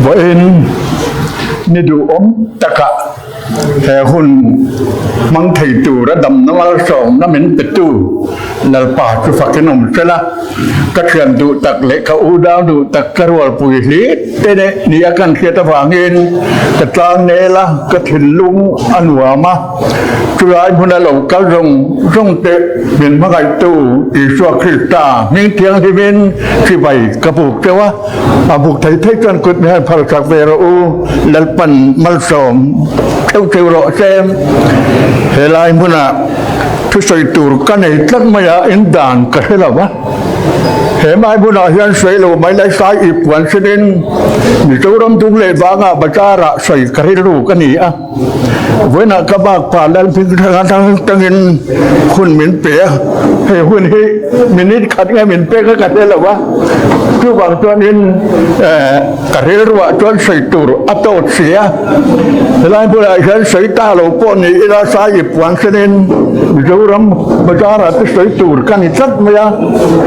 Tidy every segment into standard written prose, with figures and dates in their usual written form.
Vawiin ni duhawm takah he hun hmang thei tura damna malsawmna min petu Lalpa chu fakin awm sela, ka thian duh tak leh ka unau duh tak ka rualpui hlir te leh nia kan hriat avangin ka tlangnel a, ka thinlung a nuam a. Chulai hmuna lo kal zawng zawng te min hmangaihtu Isua Krista hming thianghlimin chibai ka buk teuh a, a buk thei thei chuan kut mi han phal chak ve rawh u, Lalpan malsawm theuh theuh rawh se. Helai hmuna thusawi tur ka nei tlat mai a, in dan ka hre lo va. He mai hmunah hian sawi lo mai lai sai ip puan sinin Mizoram dung leh vangah bazar ah sawi ka rilru ka ni a. Vawiinah ka bak pa Lalhmingthanga tang tangin hun min pe a, hei hun hi minute khat nge min pek a ka hre lo a, chuvang chuanin ka rilruah chuan sawi tur a tawt si a, helai hmunah hian sawi ta lo pawh ni ila sai ip puan senin Mizoram bazar ah te sawi tur ka ni tlat mai a,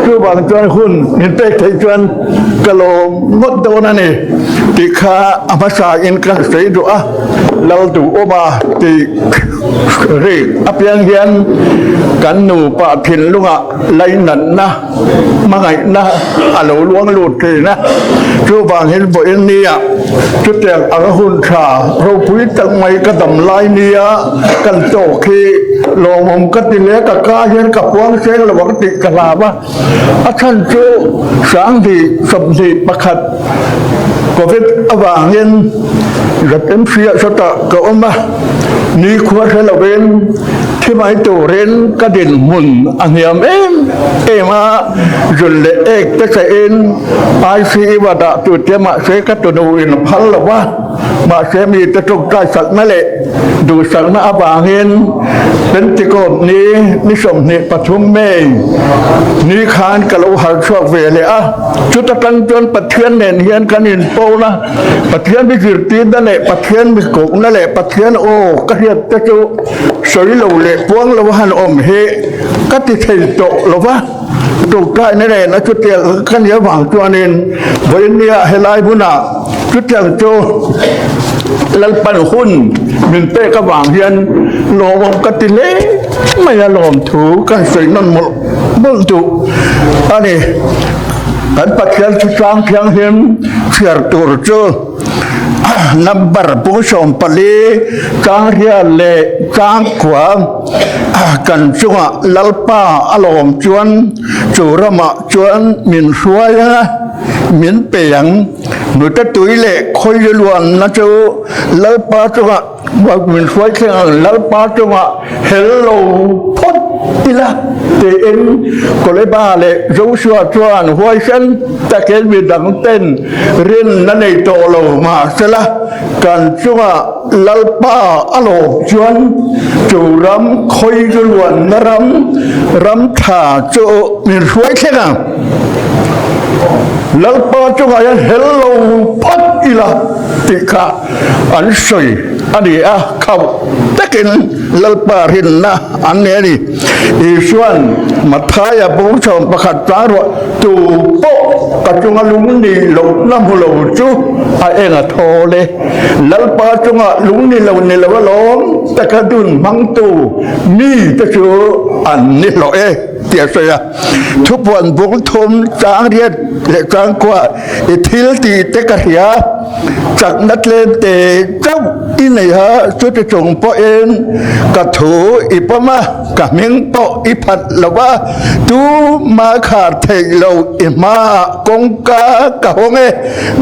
chuvang chuan hun min pek theih chuan ka lawm ngawt dawn a ni tih kha a hmasa in ka sawi duh a, Lal duhawma tih rik apiang hian kan nupa thinlungah lainatna hmangaihna a lo luang lut thin a, chuvang hian vawiin nia chutiang anga hun tha ropui tak mai ka dam lai nia kan tawk hi lawmawm ka ti leh ka ka hian ka puang seng lo ang tih ka hlau a, a chhan chu 2021 Covid avangin ZMC ah sawtah ka awm a, nikhua hre lovin thi mai turin ka dinhmun a hniam em em a, zun leh ek te sahin ICU a dah tur te mahse ka tunu in a phal lo va, mahse mite tawngtai sakna leh duhsakna avangin Pentecost ni ni 23 May ni khan ka lo harh chhuak ve leh a, chuta tang chuan Pathian nen hian kan inpawn a. Pathian mi zirtirna leh Pathian mi kohna leh Pathian aw ka hriat te chu sawi lo leh puang lo han awm hi ka ti thei tawh lo va, tawngtaina nen a chutiang ka nih avang chuanin vawinia helai hunah chutiang chu Lalpan hun min pek avang hian lawmawm ka ti hle mai a lawmthu kan sawi nawn mawlh mawlh duh a ni. Kan Pathian Thuchang Thianghlim chhiar tur chu number pung 14 changrial leh changkua kan chungah Lalpa a lawm chuan chu ramah chuan min hruai ang a, min pe ang. Nute tui leh khawi luanna chu Lalpa chungah Min hruai thleng ang Lalpa chungah hel lo phawt ila tiin Koleba leh Joshua chuan huaisen takin mi dang ten rinna nei tawh lo mahsela kan chungah Lalpa a lawm chuan chu ram khawi chu luanna ram ram tha chu min hruai thleng ang Lalpa chungah hian hel lo phawt ila tih kha An sawi a ni a, khauh takin Lalpa rinna an nei a ni. Isua'n Mathaia bung 11 tlang ruah tu pawh ka chunga lung ni lohna hmu lo chu a eng a thawl e. Lalpa chunga lung ni lo ni lo alawm taka dun hmangtu mite chu an ni hlawh e tih a sawi a. Thupuan bung thum chang riat leh chang kuah i thil tih te ka hria, chakna tlem te chauh i nei a, chuti chung pawhin ka thu i pawm a, ka hming pawh i phat lo va, tuma khar theih lo i hmaah kawngka ka hawng e,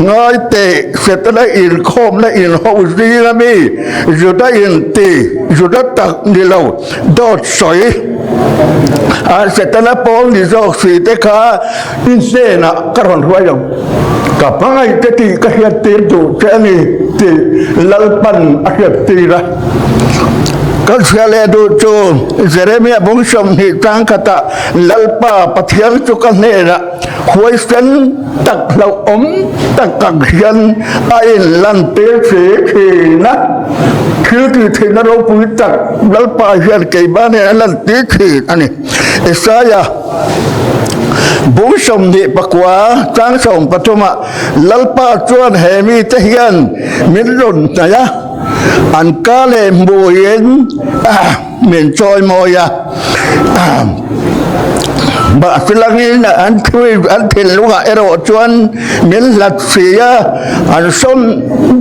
ngai teh Setana inkhawmna inho zing ami Juda inti Juda tak ni lo. Dawt sawi a Setana pawl ni zawk si te kha i hnenah ka rawn hruai lo. Ka hmangaih te tih ka hriattir duh che a ni tih Lalpan a hriattir a. Ka hria leh duh chu Jeremia bung 20 chang khatah Lalpa Pathian chu ka hnenah huaisen tak hlauhawm tak ang hian a inlantir thi thin a. Thil tih theihna ropui tak Lalpa hian keimah nen a lantir thin a ni. Isaiah. Bung 29 chang 13 ah Lalpa chuan he mite hian min rawn hnaih a, an ka leh hmuiin min chawimawi a. Mahselangin an an thinlungah erawh chuan min hlat si a, an sawm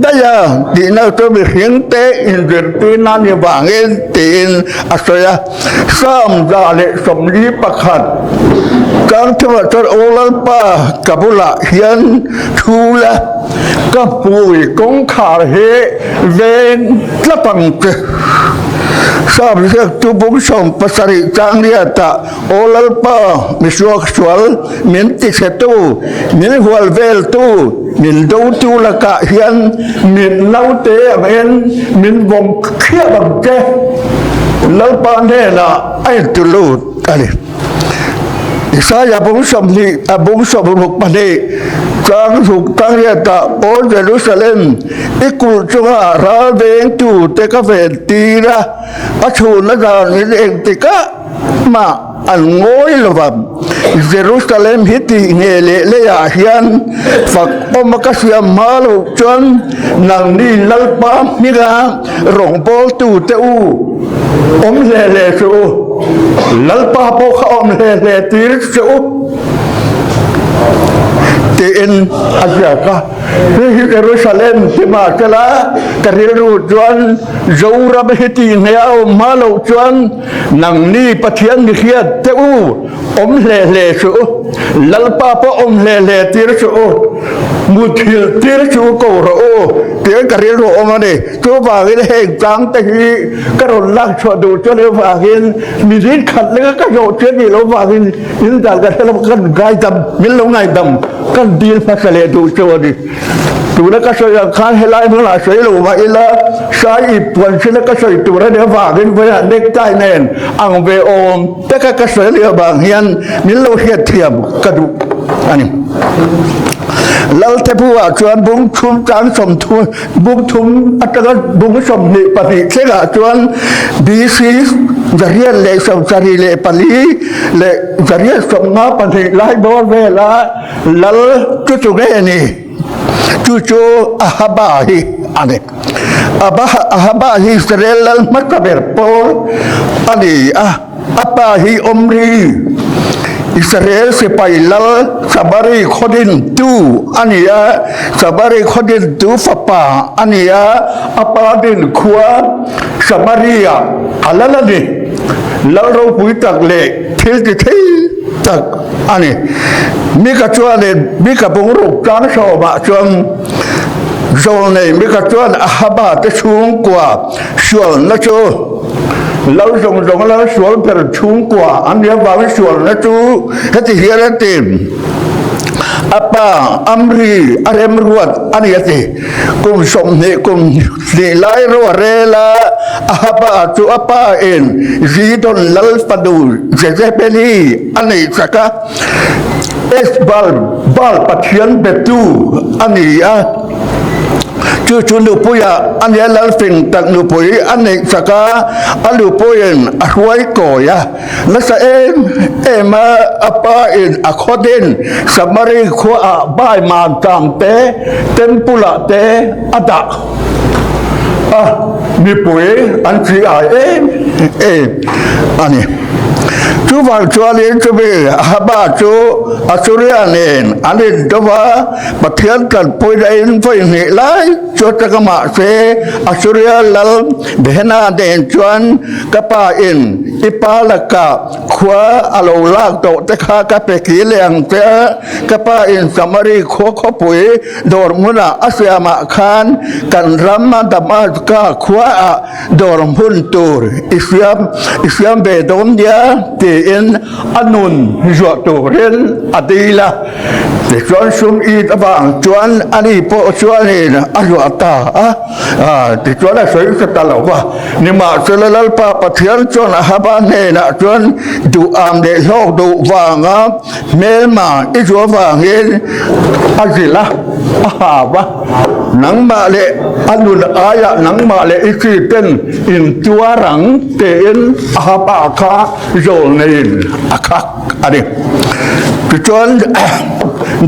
daih a tihna chu mihringte inzirtirna ni vangin tiin a sawi a. Psalm 141 Chang thumah chuan Aw Lalpa ka bulah hian thu la, ka hmui kawngkhar hi veng tlat ang che. Psalm ziaktu bung 70 chang riatah Aw Lalpa mi suaksual min tichhetu, min hual veltu, min dotu lakah hian min naute angin min vawng khiap ang che. Lalpa hnenah a inti lut a ni. Isaia bung 20 a bung 62 chang ruk tang riatah, Aw Jerusalem, i kulh chunga ral vengtute ka ventir a, a chhunna danin engtikah mah An ngawi lo va, Jerusalem hi tih nge leh leiah hian fak awma ka siam hma loh chuan nangni Lalpa hminga rawngbawltute u awm hle hle suh u, Lalpa pawh kha awm hle hle tir suh u, tiin a ziak a. Hei hi Jerusalem ti mahsela ka rilru chuan Zoram hi tih nge a awm hma loh chuan Nangni Pathian mi hriat te u, awm hle hle suh u, Lalpa pawh awm hle hle tir suh u, muthilh tir suh u ko rawh u, tiang ka rilru awm a ni. Chuvangin heng tlang te hi ka rawn lak chhuah duh chuan avangin mi zin khat lenga ka zawh chian nih loh avangin in dan ka hre lo, kan ngaidam, min lo ngaidam, kan dil hmasa leh duh chu a ni. Tuna ka sawi ang khan helai hmunah sawi lo mah ila, Sai ip puan sina ka sawi tur a nih avangin vawiah necktie nen ang ve awm taka ka sawi leh avang hian min lo hriatthiam ka duh a ni. Laltepu-ah chuan bung thum tlang 30, bung thum atanga bung 22 thlengah chuan BC 874 leh 852 lai bawr vela Lal chu chu nge ni? Chu chu Ahaba hi a ni. Ahaba hi Israel lal hmasa ber pawl a ni a, a pa hi Omri, Israel sipai lal Samari khawdintu a ni a, Samari khawdintu fapa a ni a, a pa din khua Samaria a lal a ni. Lal ropui tak leh thil ti thei tak a ni. Mika chuanin Mika bungruk tlang sawmah chuan zawlnei Mika chuan Ahaba te chhungkua sualna chu lo zawng zawng a lal sual ber chhungkua an nih avangin sualna chu heti hian a ti, A pa Amri a remruat a ni a ti. Kum 20 kum hnih lai ro a rel a, Ahaba chu a pa in Zidon lal fanu Jezebeli a neih chak a, Esbaal Baal pathian betu a ni a, chu chu nupuia a nia lal fing tak nupui a neih chak a, a nupuiin a hruai kawi a. Nasa em em a, a pa in a khawtin Samari khuaah bai mantang te, temple ah te a dah a, mipui an chi ai em em a ni. Chuvang chuanin chumi Ahaba chu Asuria nen an indo va, Pathian tanpuina in vawi hnih lai chu atanga mahse Asuria lal Behena nen chuan ka pa in i pa lakah khua a lo lak tawh te kha ka pe ki leh ang che a, ka pa in Samari khua khawpui dawr hmunah a siamah khan kan ram a Damaska khua ah dawr hmun tur i siam i siam ve dawn nia tiin a nun zuah turin a dil a. Tichuan sum it avang chuan ani pawh chuanin a zuah ta a. Tichuan a sawi hre ta lo va. Nimahsela Lalpa Pathian chuan Ahaba hnenah chuan duham leh hlawk duh vanga hmelma i zuah vangin a zilh a, a hau a. Nangmah leh a nun aiah nangmah leh i chi ten in tuar ang tiin Ahaba kha zawlneiin a khak a ni. Tichuan,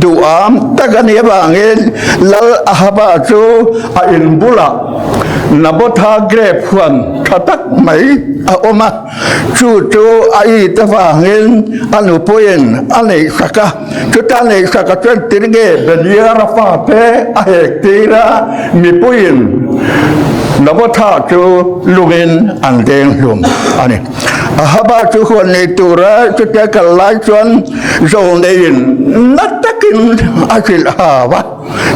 duham tak a nih avangin Lal Ahaba chu a in bulah Nabotha grape huan tha tak mai a awm a, chu chu a it avangin a nupuiin a neihsak a. Chuta neihsak a chuan tir nge Beliara fate a hek tir a, mipuiin Nabotha chu lungin an deng hlum a ni. Ahaba chu huan nei tura chutia kal lai chuan Zawlneiin na takin a hrilh hau a,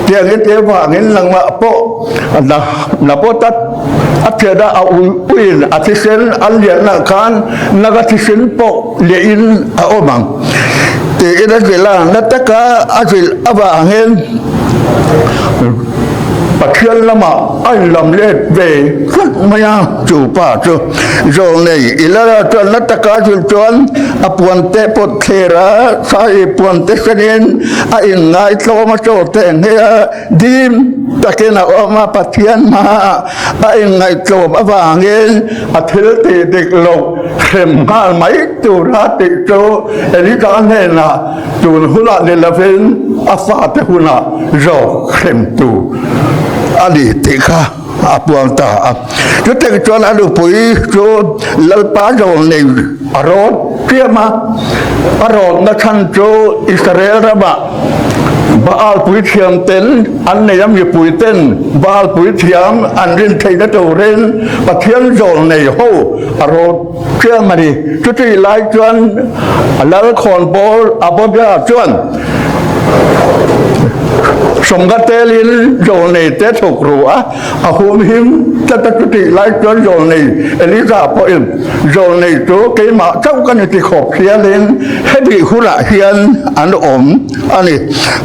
tiangin te vangin nangmah pawh Nabota a thian a, a uiin a thisen a lianah khan naga thisen pawh liahin a awm ang tiin a hrilh a, na taka a hrilh avangin Pathian lamah a inlam let ve tlat mai a, chu pa chu. Zawlnei Ilara chuan na taka hrilh chuan a puan te pawt thler a, Sai puan te hrenin a inngaihtlawm a chaw te nghe a, dim takin a awm a, Pathian hmaah a inngaihtlawm avangin a thil tih dik loh hrem nghal mai tura tih chu Elija hnenah tun hunah ni lovin a fate hunah zawk hremtu a ni tih kha a puang ta a. Chutih chuan a nupui chu Lalpa zawlnei a rawt chiam a, a rawtna chhan chu Israel ramah Baal puithiam ten an nei a, mipui ten Baal puithiam an rin theihna turin Pathian zawlnei ho a rawt chiam a ni. Chutih lai chuan Lal khawnbawl Abobia chuan Sawmga telin zawlnei te thawk ru a, a humhim tlat a chutih lai chuan zawlnei Eliza pawhin zawlnei chu keimah chauh ka ni ti khawp hianin hemi hunah hian an awm a ni.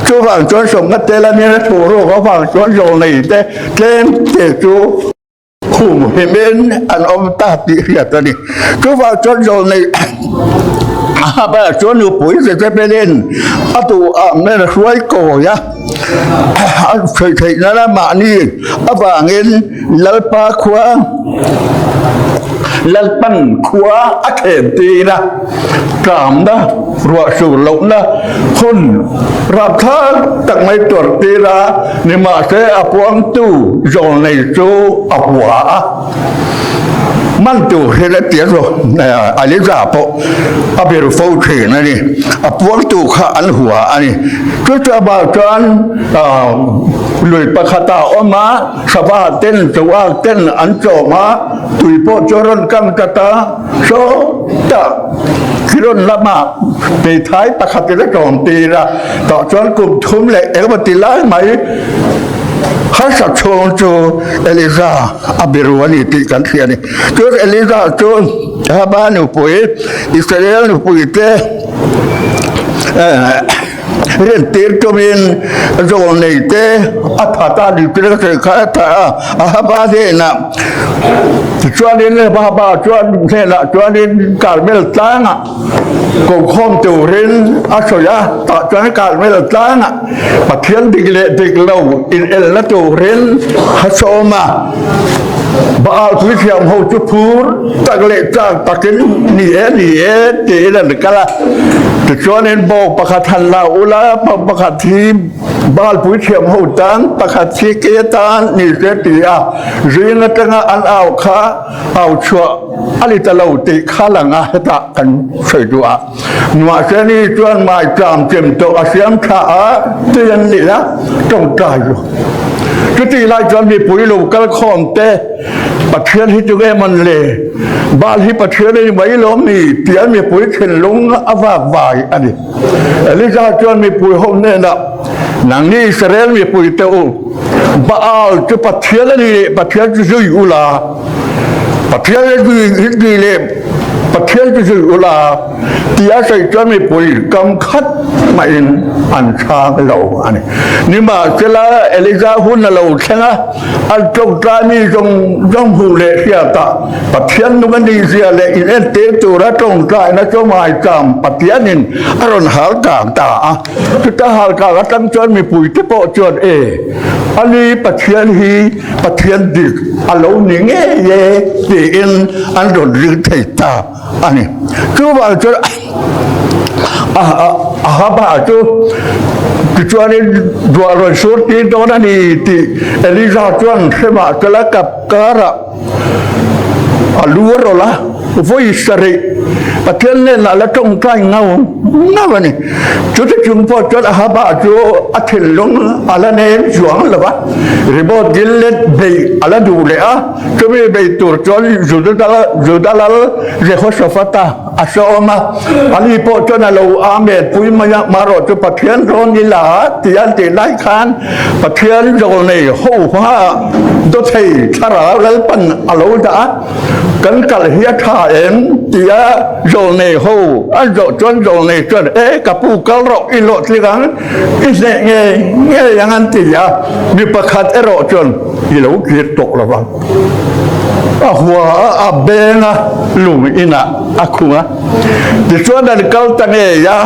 Chuvang chuan Sawmga tela nia thu ruk avang chuan zawlnei te tlem te chu Humhimin an awm ta tih hriat a ni. Chuvang chuan zawlnei Ahaba chuan nupui Jezebelin a duh ang nen a hruai kawi a, a sawi theih nana mahni avangin Lalpa khua Lalpan khua a thlem tir a, tlamna ruahsur lohna hun rapthlak tak mai tuar tir a, nimahse a puangtu zawlnei chu a hua a, man tur hian a ti a rawh, Eliza pawh a ber fo thin a ni, a puangtu kha an hua a ni. Chu chu abah chuan lui pakhat a awm a, sava ten chauak ten an chawm a, tui pawh chu a rawn kang ta ta. Sawtah Kiron lamah hmeithai pakhat in a tawm tir a, tah chuan kum thum leh engemaw ti lai mai harsat chhung chu Eliza a biru a ni tih kan hria a ni. Chuan Eliza chu Ahaba nupui Israel nupui te Rintir tumin zawlnei te a that a, rintir ka sawi kha a that a, Ahaba hnenah tichuanin Ahaba chuan hnenah chuanin Karmel tlangah kokhawm turin a sawi a, tah chuan Karmel tlangah Pathian dik leh dik lo inelna turin a sawm a. Baal puithiam ho chu phur tak leh chak takin ni e ni e tiin an kal a. Tichuanin bawk pakhat han la ula, bawk pakhat hi Baal puithiam ho tan, pakhat hi ke tan ni se ti a, zing atanga an au kha au chhuah a ni ta lo tih kha lang a, hetah kan sawi duh a. Mahseni chuan maicham chem tawh a siam tha a, tui an ni a, tawngtai chu. Chutih lai chuan mipui lo kal khawm te, Pathian hi chu nge man le, Baal hi Pathian a ni mai lawm ni tia mipui thinlung a vak vai a ni. Elija chuan mipui ho hnenah, Nangni Israel mipui te u, Baal chu Pathian a ni leh Pathian chu zui ula, Pathian a ni leh Pathian chu zui ula tia sawi chuan mipui kam khat mahin an chhang lo a ni. Nimahsela, Elija hun a lo thleng a, an tawngtai mi zawng zawng hmuh leh hriatah Pathian nung a nihzia leh inentir tura tawngtaina chu maicham Pathianin a rawn hal kang ta a. Chuta hal kang atang chuan mipuite pawh chuan, E, ani Pathian hi Pathian dik a lo ni ngei e tiin an rawn ring thei ta a ni. Chuvang chuan Ahaba chu tichuanin ruah rawn sur tir dawn a ni tih Elija chuan hremah chuan a kap karah a lu a rawlh a, vawi sarih Pathian hnenah la tawngtai ngau ngau a ni. Chuti chung pawh chuan Ahaba chu a thinlung a la nem chuang lo va, Remote Gilead beih a la duh leh a, chumi beih tur chuan Juda lal Jehoshaphat-a a sawm a, ani pawh chuan a lo amen pui mai a, marawh chu Pathian rawn i la tih an tih lai khan Pathian zawlnei ho hmaah dawthei thlarau Lalpan a lo dah a, kan kal hi a tha em tia zawlnei ho an zawh chuan zawlnei chuan e ka pu kal rawh i lawh tling ang i hneh ngei ngei ang an ti a, mi pakhat erawh chuan i lo kir tawh lo vang. A hua a, a beng a, lung inah a khung a. Tichuan an kal ta ngei a,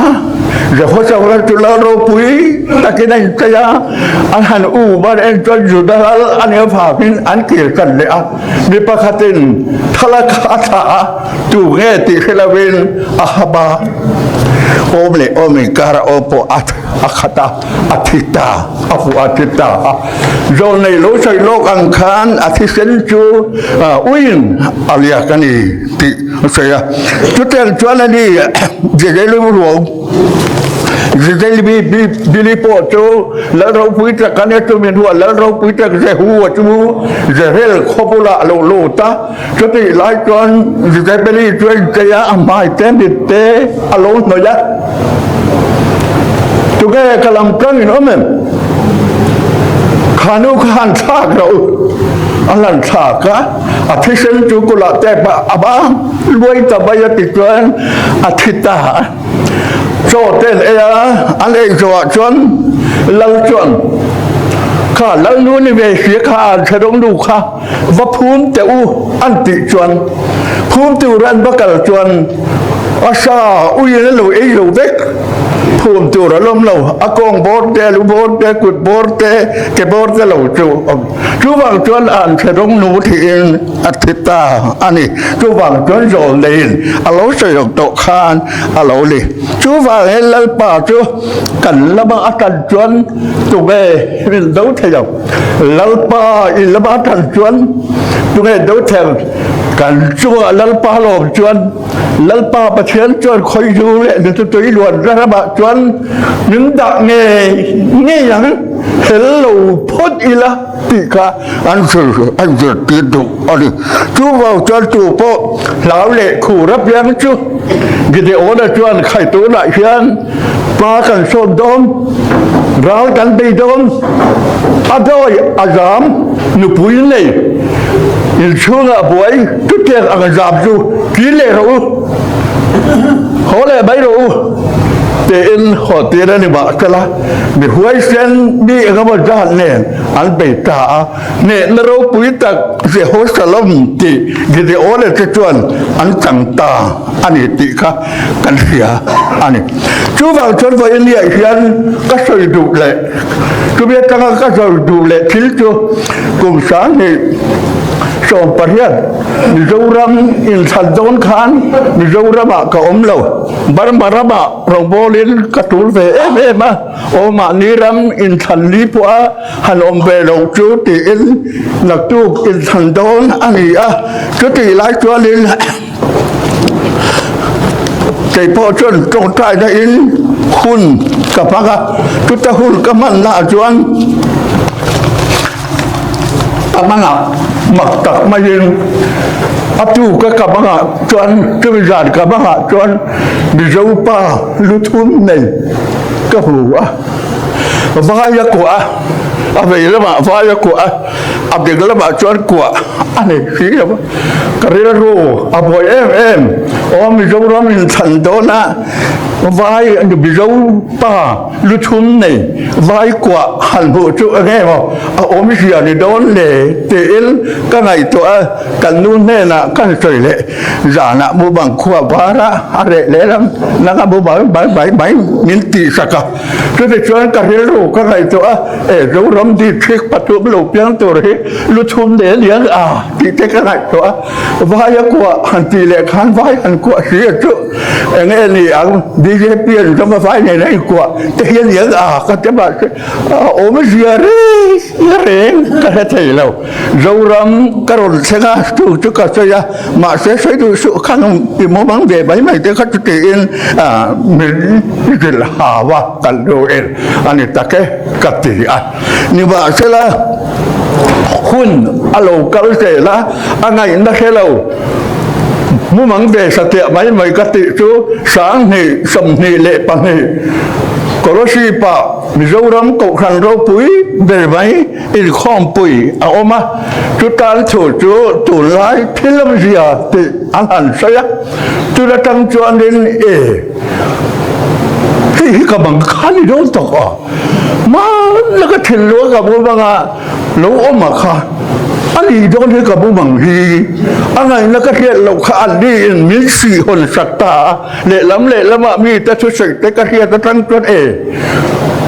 Jehoshaphat chu lal ropui takin a inchei a, an han um a, en chuan Juda lal a nih avangin an kir tan leh a. Mi pakhatin thlalak a thlah a, tu nge tih hre lovin a hap a, awm leh awm inkara awm pawh a khat a, a thi ta, a fuh a thi ta a. Zawlnei lo sawi lawk ang khan a thisen chu uiin a liak a ni tih a sawi a. Chutiang chuan a ni Jezeli ruang Jezeli Bili pawh chu Lal ropui tak a nia chumi hnuah Lal ropui tak Jehu a chu Jezreel khaw bulah a lo lut a. Chutih lai chuan Jezebeli chu a inchei a, a hmai te mit te a lo hnawih a. Tunge ka lam tangin awm em? Kha nu kha han thlak rawh u. A lan thlak a, a thisen chu kulah te a bang luai ta mai a ti chuan a thi ta a. Chaw te an ei a, an ei zawhah chuan lal chuan kha lalnu ni ve hria kha an hre dawng nu kha Va phum teh u an tih chuan phum tur an va kal chuan a sa uiin a lo ei lo vek. Phum tur a lawm lo, a kawng bawr te, a lu bawr te, kut bawr te, ke bawr te lo chu awm. Chuvang chuan an hre rawng nu thiin a thi ta a ni. Chuvang chuan zawl neiin a lo sawi awk tawh khan a lo ni. Chuvang hian Lalpa chu kan lama a tan chuan tunge min do thei ang? Lalpa i lama tan chuan tunge do theng kan chungah Lalpa lawm chuan Lalpa Pathian chuan khawizu leh nututui luan ramah chuan min dah ngei ngei ang hel lo phawt ila tih kha an an zirtir duh a ni. Chuvang chuan tu pawh hlau leh khur apiang chu Gideona chuan khai tunah hian Pa kan sawm dawn, ral kan bei dawn, a dawi a zam, nupui nei, inchhungah buai chutiang ang zam chu kir leh rawh u, haw leh mai rawh u tiin haw tir a ni mah sela, mi huaisen mi engemaw zat nen an bei ta a, hnehna ropui tak Jehosalom tih Gideona te chuan an chang ta. a ni tih kha kan hria a ni. Chuvang chuan vawiin hian ka sawi duh leh chumi atanga ka sawi duh leh thil chu kum 2018 Mizoram inthlan dawn khan Mizoramah ka awm lo, Burma ramah rawngbawlin ka tul ve em em a, aw mahni ram inthlan li pawha han awm ve lo chu tiin naktuk inthlan dawn a ni a, chutih lai chuanin Kei pawh chuan tawngtaina in hun ka hmang a, chuta hun ka hmannaah chuan ka hmangah mak tak maiin a tuka ka hmangah chuan chumi zan ka hmangah chuan Mizo pa lu thum nei ka hmu a, vai a kuah a, a vei lamah vai a kuah a, a beng lamah chuan kuah a nei si lo va. Ka rilru a buai em em, aw Mizoram in thlan dawn a, vai Mizo pa lu thum nei vai kuah han hmuh chu eng emaw a awmzia ni dawn le tiin ka ngaihtuah a, kan nu hnenah kan sawi leh zanah mubang khua var a, a reh leh lam nanga mubang mai mai mai min tihsak a. Chutichuan ka rilru ka ngaihtuah a, e Zoram district pathum lo piang tur hi lu chhum nen hian a tih te ka ngaihtuah a, vai a kuah han tih leh khan vai han kuah si a chu eng nge ni ang. Bjp an ram a vai nen a inkuah te hian iang a ka ti mahse a awmzia reng reng ka hre thei lo. Zoram ka rawn thleng a, chu chu ka sawi a, mahse sawi duh suh khan i mumang ve mai mai te kha chu tiin min zilh hau a, kan lu in a ni tak e ka ti a. Nimahsela hun a lo kal zel a, a ngaihna hre lo mumang ve satliah mai mai ka tih chu 20 22 Kolosip-ah Mizoram Kohhran ropui ber mai inkhawmpui a awm a, chutan thu chu tunlai thil awmzia tih an han sawi a, chun atang chuanin e hei hi ka bang kha ni dawn tawk aw, hmanna ka thinlung a ka bumang a lo awm a kha a ni dawn hi ka bumang hi a ngaihna ka hriat loh kha an ni in min sihhawn sak ta a. Lehlam lehlamah mite thusawi te ka hriat atang chuan e,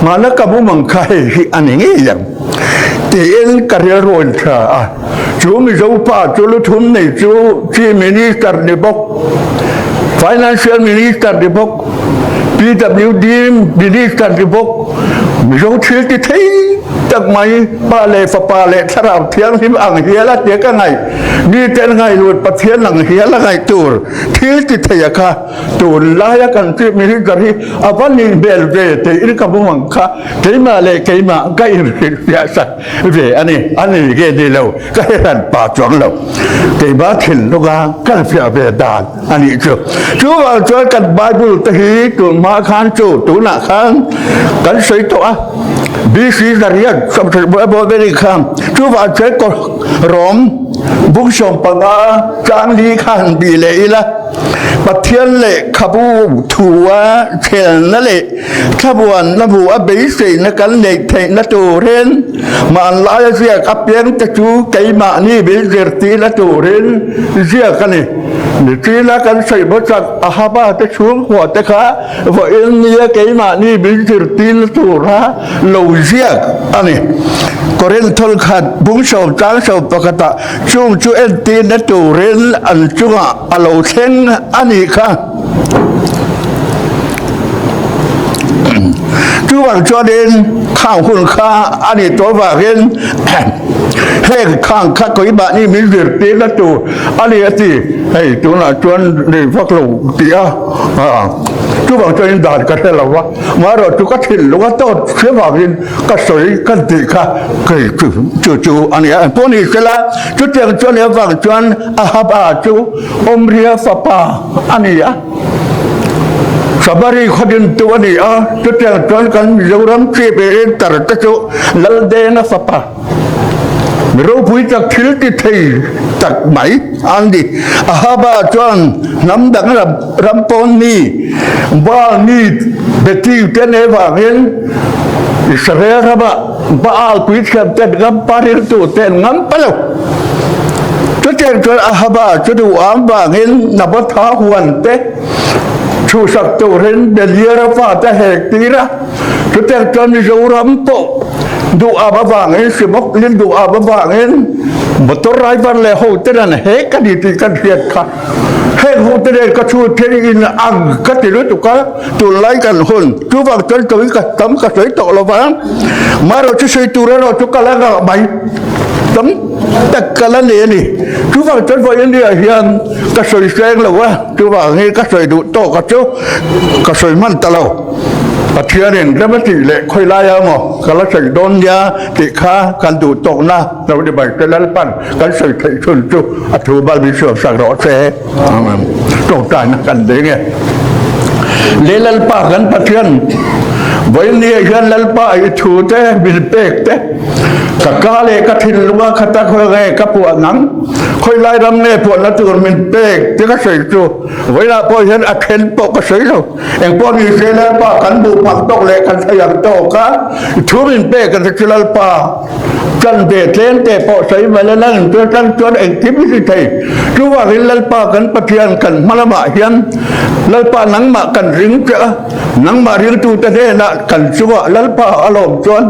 hmana ka mumang kha hei hi a ni ngei ang tiin ka rilru in hria a. Chu Mizo pa chu lu thum nei chu Chief Minister ni bawk, Financial Minister ni bawk, PWD Minister ni bawk, Mizo thil ti thei tak mai Pa leh Fapa leh Thlarau Thianghlim ang hial a tia ka ngaih, miten ngaihlut Pathian ang hial a ngaih tur. Thil ti thei a kha tun laia kan Chief Minister hi a va nih hmel ve tih in ka hmu ang kha keimah leh keimah ka inhrilhfiah sak ve a ni. A ni nge ni lo ka hre hran pah chuang lo. Keimah thinlunga kan fiah ve dan a nih chu. Chuvang chuan kan Bible te hi tun hma khan chu tunah khan kan sawi tawh a. BC zariat 70 khan chuvang chuan Rom Bung 15 chang li kha han bih leh ila, Pathian lehkhabu thua thelna leh thlamuanna hmu a beiseina kan neih theihna turin hmanlaia ziak apiangte chu keimahni min zirtirna turin ziak a ni. Nichina kan sawi hmasak Ahaba te chhungkua te kha Vawiin nia keimahni min zirtirna tura lo ziak a ni. Korinthol khat bung 10 chang 11 ah chung chu entirna turin an chungah a lo thleng a nih kha. Chuvang chuanin khang hun kha a nih tawh vangin heng khang kha keimahni min zirtirna tur a ni a ti. Hei tunah chuan nei vak lo ti a. Chuvang chuan in dan ka hre lo va, amaherawh chu ka thinlung a tawt hre vangin ka sawi kan tih kha kei chu chu chu a ni a. Engpawh ni sela, chutiang chuan nia vang chuan Ahaba chu Omria fapa a ni a, Samari khaw dintu a ni a, chutiang chuan kan Mizoram Chief Minister te chu Laldenga fapa. Mi ropui tak thil ti thei tak mai an ni. Ahaba chuan hnam dang ram pawn mi Baal mi Betiu te nei vangin Israel ramah Baal puithiam ten ngam pa riltu te an ngam pa lo. Chutiang chuan Ahaba chu duham vangin Nabotha huan te chhuhsak turin Beliara fate hek tir a. Chutiang chuan Mizoram pawh duh ap avangin Simawk lin duh ap avangin motor driver leh ho ten an hek a ni tih kan hriat kha. Heng ho te nen ka chhut hian in ang ka ti lutuk a, tunlai kan hun chuvang chuan chawi ka tam ka sawi tawh lo vang. Marawh chu sawi tur erawh chu ka la ngah mai tam tak ka la nei a ni. Chuvang chuan vawiin niah hian ka sawi seng lo a, chuvang hi ka sawi duh tawk a chu ka sawi hman ta lo. Pathianin rem a tih leh khawi laia maw ka la sawi dawn nia tih kha kan duh tawkna lo ni mai te Lalpan kan sawi theih chhun chu a thu bal min hriam sak rawh se. Amen. Tawngtaina kan ding e. Le Lalpa kan Pathian vawinia hian Lalpa i thu te min pek te ka ka leh ka thinlunga khata khawi nge ka puah nang khawi lai ram nge puahna tur min pek te ka sawi chu vawilah pawh hian a then pawh ka sawi lo. Engpawh ni se Lalpa kan duh phak tawk leh kan thei ang tawk a, thu min pek a chu Lalpa chan ve tlem te pawh sawi mai la nang chu atang chuan engkim i hri thei. Chuvangin Lalpa kan Pathian kan hma lamah hian Lalpa nangmah kan ring che a, nangmah ringtute hnenah kan chungah Lalpa a lawm chuan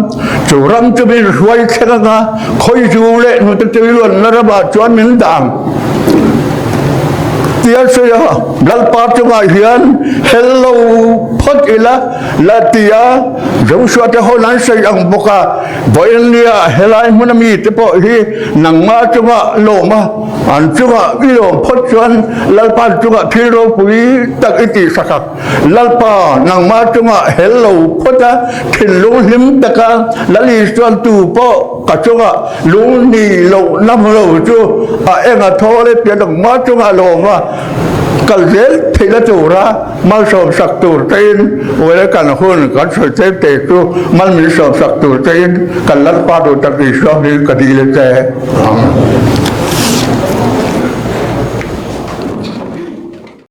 chu ram chu min hruai thleng anga khawizu leh hnute tui luanna ramah chuan min dah ang. Tia sawi a, Lalpa chungah hian hel lo phawt ila la ti a, Joshua te hawn an sawi ang bawk a, Vawiin nia helai hmuna mite pawh hi nangmah chungah lawm a, an chungah i lawm phawt chuan Lalpa chungah thil ropui tak i tih sak ang. Lalpa, nangmah chungah hel lo phawt a, thinlung hlim taka Lal Isuan tu pawh ka chungah lung ni loh nam lo chu a eng a thaw le tia nangmah chungah lawm a kal zel theihna tura malsawm sak tur tein uaile kan hun kan sawi tlem te chu mal min sawm sak tur tein kan Lalpa duh tak Isua hi ka dil e che. Amen.